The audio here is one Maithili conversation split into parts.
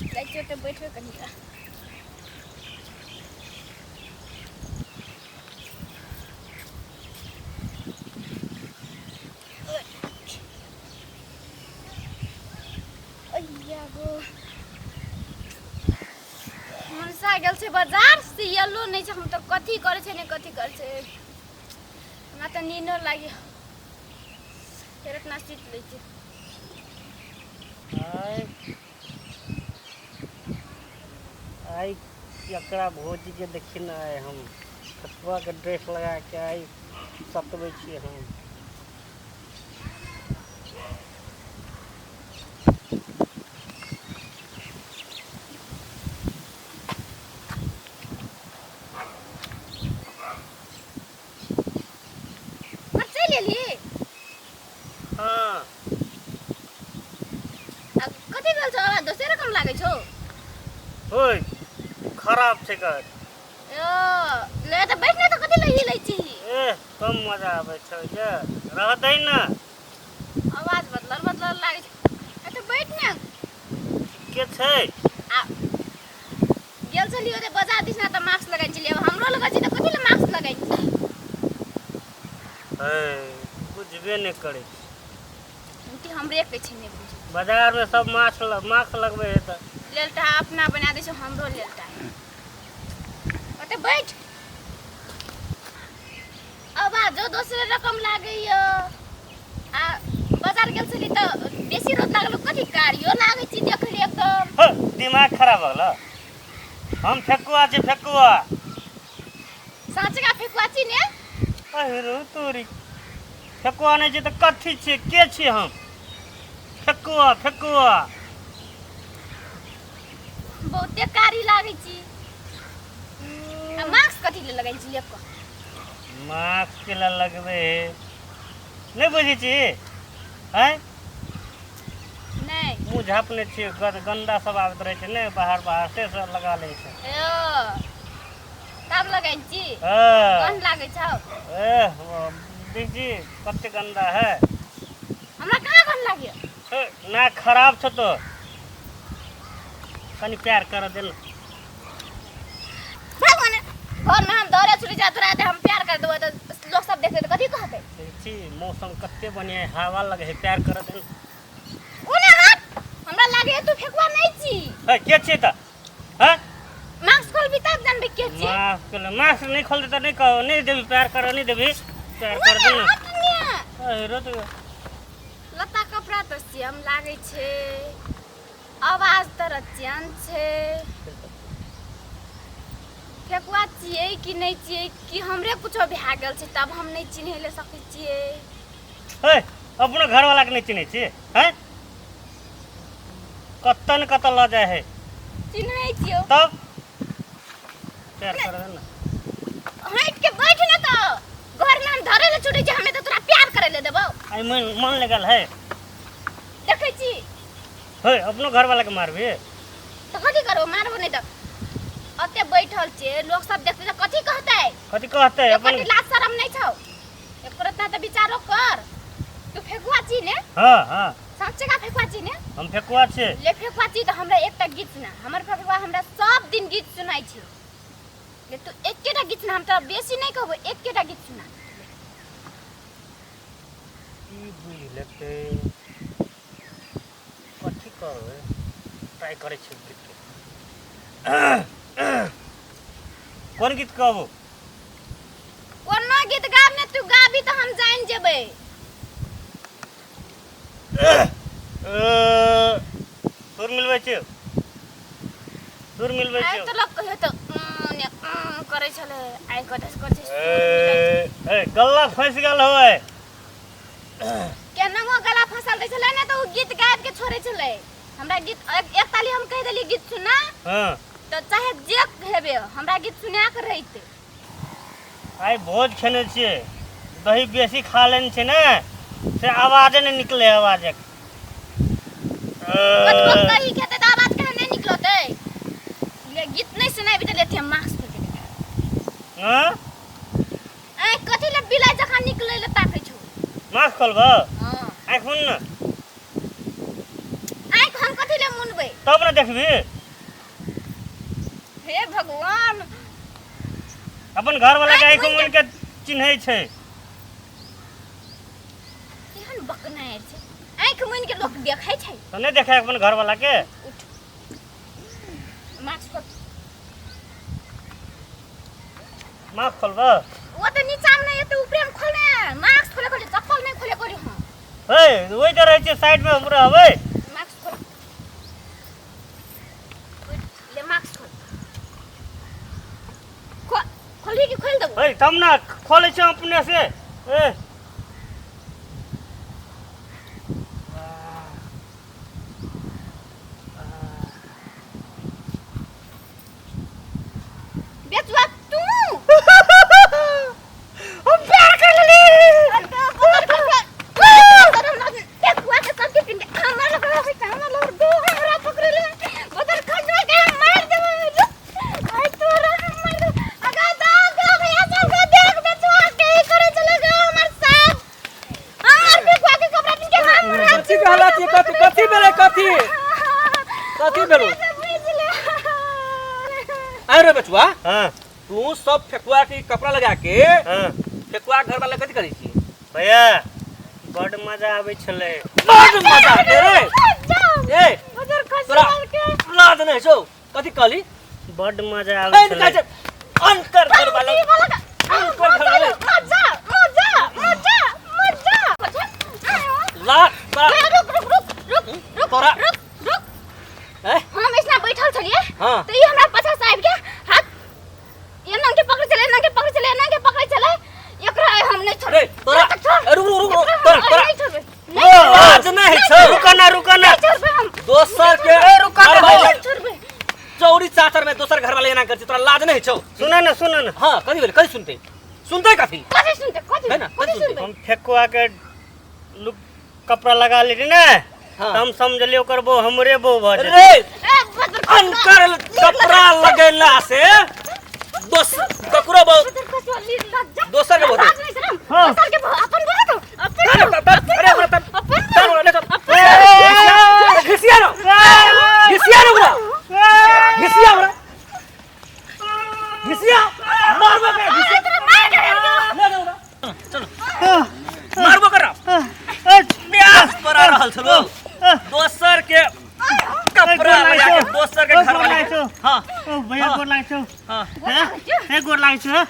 जाइ छियै ओतऽ बैठबै कनि काल। अइया गो मनसा गेल छै बाजार सियलो नहि छै हम तऽ कथी करै छै नहि कथी करै छै हमरा तऽ नीनो लागि फेर अपना सुति लै छी। आइ आइ एकरा भौजीके देखी ने, आइ हम ठकुआके ड्रेस लगा के आइ सतबै छियै हम। पर चलि एली? हाँ। आ कथी भेल छौ? आवाज दोसरे रकम लागै छौ। ओए खराब छै कर। यो ले तऽ बैठ ने, तऽ कथी लए हिलै छी? ए कम मजा आबै छै जे रह दै ने। आवाज बदलल बदलल लागै छै। ए तऽ बैठ ने। के छै? आ गेल छलियै ओते बाजार दिस ने तऽ मास्क लगेने छलियै। आब हमरो लगै छै तऽ कथी लए मास्क लगेने छी? हे बुझबे नहि करै छी। उल्टी हमरे कहै छै नहि बुझै। बाजारमे सब मास्क मास्क लगबै है तऽ लेलटा अपना बना दै छै, हमरो लेलटा। ओते बैठ। आवाजो दोसरे रकम लागैया। आ बाजार गेल छली तऽ बेसी रौद लागल, कथी कारियो लागै छी देखली एकदम। हे, दिमाग खराब हो गेलो? हम फेकुआ छी, फेकुआ। साँचका फेकुआ छी ने? अरे तोरी, फेकुआ नहि छै तऽ कथी छियै? के छियै हम? फेकुआ, फेकुआ। बहुते कारी लागै छी। आ मास्क कथी ले लगै छी लेप? मास्क के ला लगबे है, नहि बुझै छी? आँय? नहि। मुँह झाँपने छियै, गन्दा सब आबैत रहै छै ने बाहर बाहर, से सब लगा लै छै। यो तब लगै छी? हँ। गन्ध लागै छौ? ए देख छी कते गन्दा है। हमरा कहाँ गन्ध लागै? हे, नाक खराब छौ तो। कनि प्यार कर दे ने। भगवान, घर में हम दौड़े छुटी जा तोरा, हम प्यार कर देबो तऽ लोग सब देखते तऽ कथी कहते? देखै छी मौसम कते बढ़िया है, हवा लगे है, प्यार कर दे ने। ओने हट, हमरा लागे तू फेकुआ नहीं छी। हे, के छियै तऽ? हँ? मास्क खोलबी तब जानबे के छी। मास्क मास्क नहि खोलते तऽ नहि कहो, नहि देबी प्यार कर, नहि देबी प्यार कर दे ओने ने। हट ने। अरे तो लत्ता कपड़ा तऽ सेम लागै छै, आवाज तऽ रचन छै। फेकुआ छियै कि नहि छियै? कि हमरे कुछो भए गेल छै तब हम नहि चिन्है लए सकै छियै? हे, अपनो घरवाला के नहि चिन्है छियै? हैं, कतऽ ने कतऽ लऽ जाइ है। चिन्है छियौ। तब प्यार कर दे ने। हटि के बैठ ने तऽ घर में हम धरे लए छुटै छै, हमे तऽ तोरा प्यार करे लए देबौ। आई मन मन लगल है। देखै छी। हे, अपनो घरवाला के मारबी? तऽ कथी करबो? मारबो नहि तऽ ओते बैठल छै, लोग सब देखतै तऽ कथी कहतै? कथी कहतै? एको अपन लाज शरम नहि छौ एको रत्ता? तऽ विचारो कर, तू फेकुआ छी ने? हाँ हाँ। सच्चे का फेकुआ छी ने? हम फेकुआ छियै। ले फेकुआ छी तऽ हमरा एकटा गीत सुना। हमर फेकुआ हमरा सब दिन गीत सुनाइ छै। ले तू एकेटा गीत सुना, हम तोरा बेसी नहि कहबो, एकेटा गीत सुना। की बुझि लेतै? कथी करबै? ट्राई करै छियै गीतके। कोन गीत कहबो? कोनो गीत गाब ने, तू गाबी तऽ हम जानि जेबै। सुर मिलबै छियौ, सुर मिलबै आइ छियौ। तऽ लोक कहियो तऽ ने करै छलै, आइ कतऽ से करै छै सुर मिलै छै। ए, ए, गल्ला फँसि गेल होय। केनाहो गला फंसल रहै छलै ने तऽ ओ गीत गाबि के छोड़ै छलै। हमरा गीत एक एक ताली हम कहि देलियै गीत सुना तऽ चाहे जे हेबे, हमरा गीत सुना के रहितै। आइ भोज खेने छियै, दही बेसी खा लेने छै ने, से आवाजे नहि निकले आवाजे। कतबो दही खेतै तऽ आवाज काहे नहि निकलतै? ले गीत नहि सुनाबी तऽ लेते हम मास्क फेंक देबै। हँ? ऐ कथी ले बिलाइ जकाँ निकलै ले ताकै छौ? मास्क खोलबो? हँ। आँखि मुन ने। आँखि हम कथी ले मुनबै? तब ने देखबी। हे भगवान। अपन घर वाला के आँखि मुनि के चिन्है छै। केहन बकनाइ छै, आँखि मुनि के लोक देखै छै? तऽ नहि देखै अपन घर वाला के? उठ, मास्क खोल। मास्क खोलब? ओ तऽ नीचा मे नहि एते, ऊपरे मे खोलने। मास्क खोले खोले, चप्पल नहि खोले करी हम। हे, ओहि तऽ रहै छै साइड मे, हम रहबै। मास्क खोल ले, मास्क खोल। खोल, खोलही कि खोलि देबो? हे, तब ने खोलै छै अपने से। ए, बेचुआ तू, हम प्यार कर लेली। कथी कहला छियै? कथी कथी भेलै? कथी कथी भेलो? आइ रे बचुआ। हाँ। तू सब फेकुआ के कपड़ा लगा के फेकुआ घर वाला कथी करै छी? भैया, बड मजा आबै छलै। बड मजा आबै रे। ए, तोरा लाज नहि छौ? कथी कहली? बड मजा आबै ए, छलै। कहै छै, अनकर घर वाला, अनकर घर वाला। मजा मजा मजा मजा। ला तोरा। रुक रुक रुक रुक रुक। तोरा। रुक रुक। ए? हम ऐसना बैठल छलिए तऽ ई हमरा पाछा से आबि के हाथ एना के पकड़े छले, एना के पकड़े छले, एना के पकड़े छले। एकरा आइ हम नहि छोड़बै। अरे तोरा। एकरा छोड़। अरे रुक रुक रुक। एकरा तोरा हम आइ तोरा नहि छोड़बै, नहि छोड़बै। लाज नहि छौ? रुक ना, रुक ना। नहि छोड़बै हम। दोसर के ए, रुक ना। घर वाला नहि छोड़बै। चौरी चाचर में दोसर घर वाला एना कर छै, तोरा लाज नहि छौ? सुन ना, सुन ना। हाँ, कथी भेलै? कथी सुनते सुनते? कथी? कथी सुनते? कथी? है ना, कथी कथी सुनते? सुनबै? हम फेकुआ के लुक कपड़ा लगा लेली ने तऽ हम समझलियै ओकर बो हमरे बो भऽ जेतै। रे, ए, बदर अनकर कपड़ा लगेला से दोस ककरो बहु बदर खसुआ लीर लज्जा। दोसर के बहु। लाज नहि शरम। हाँ। दोसर के बहु, अपन बहु तो अपन अरे बहु, अरे ओकरा तब अपन तब ओकरा ले चल। घिसिया रो, घिसिया रो ओकरा, घिसिया ओकरा, घिसिया मारबो कर, घिसिया। तोरा मार के डाल देबो। ले जाओ ओकरा, चलो मारबो कर। प्यास पर आ रहल छलो, दोसर के कपड़ा लगा के दोसर के घर वाला के। हाँ। ओ भैया, हाँ। गोर लागै छौ। हाँ। हैं? हे, गोर लागै छौ।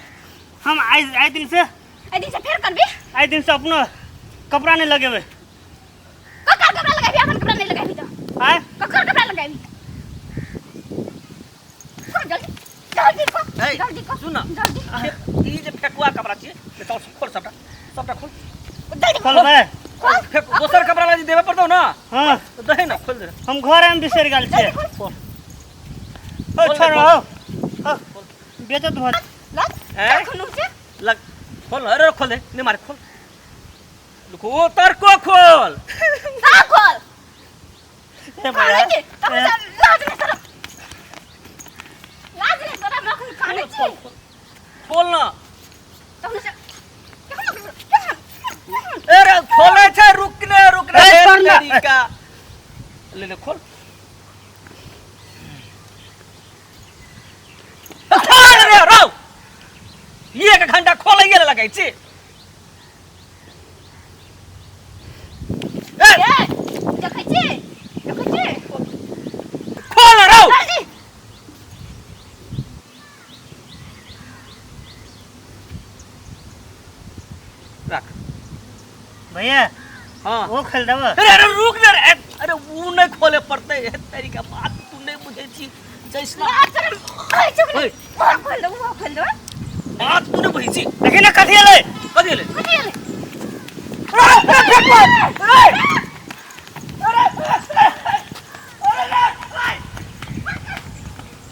हम आइ आइ दिन से एहि दिन से फेर करबी? आइ दिन से अपनो कपड़ा नहि लगेबै। ककर कपड़ा लगाबी? अपन कपड़ा नहि लगाबी तऽ आय? ककर कपड़ा लगाबी? कर जल्दी, जल्दी कर। ए, जल्दी कर। सुन ना। जल्दी। ई जे फेकुआ कपड़ा छियै से चल खोल, सबटा सबटा खोल। जल्दी। खोलबै? खोल। फेक दोसर कपड़ा ला देबे पड़तौ ना। हाँ। तऽ दही ना, खोल दे। हम घरेमे बिसरि गेल छियै। खोल। ओ छोड़, हौ हौ, बेचत भऽ लग। ए? एखन से लग खोल। अरे खोल दे, नहीं मारे, खोल। रुको, तरको खोल। सब खोल। हे भैया। कानै छी तब से लाज नहि शरम, लाज नहि शरम, एखन कानै छी। खोल, खोल ना। तखन से केहन केहन केहन? अरे खोले छै, रुकने रुकने। ए, छोड़ ना। तरीका ले ले, खोल खोल रे। रौ, एक घंटा खोलैए लगै छी। ए, ए, देखै छी, देखै छी? खोल रौ। जल्दी। रख। भैया। हाँ। ओ खोल देबऽ? अरे अरे, रुक ने रे। अरे ऊ नहीं खोले पड़ते है, तरीका बात तू नहीं बुझे छी जैसना। लाज शरम कहै छौ कि ओए। नहि? ओहो खोल दे, ओहो खोल दे। बात तू नहीं बुझे छी। देखी ने कथी एलै। कथी एलै? कथी एलै? अरे, अरे, फेकुआ, अरे।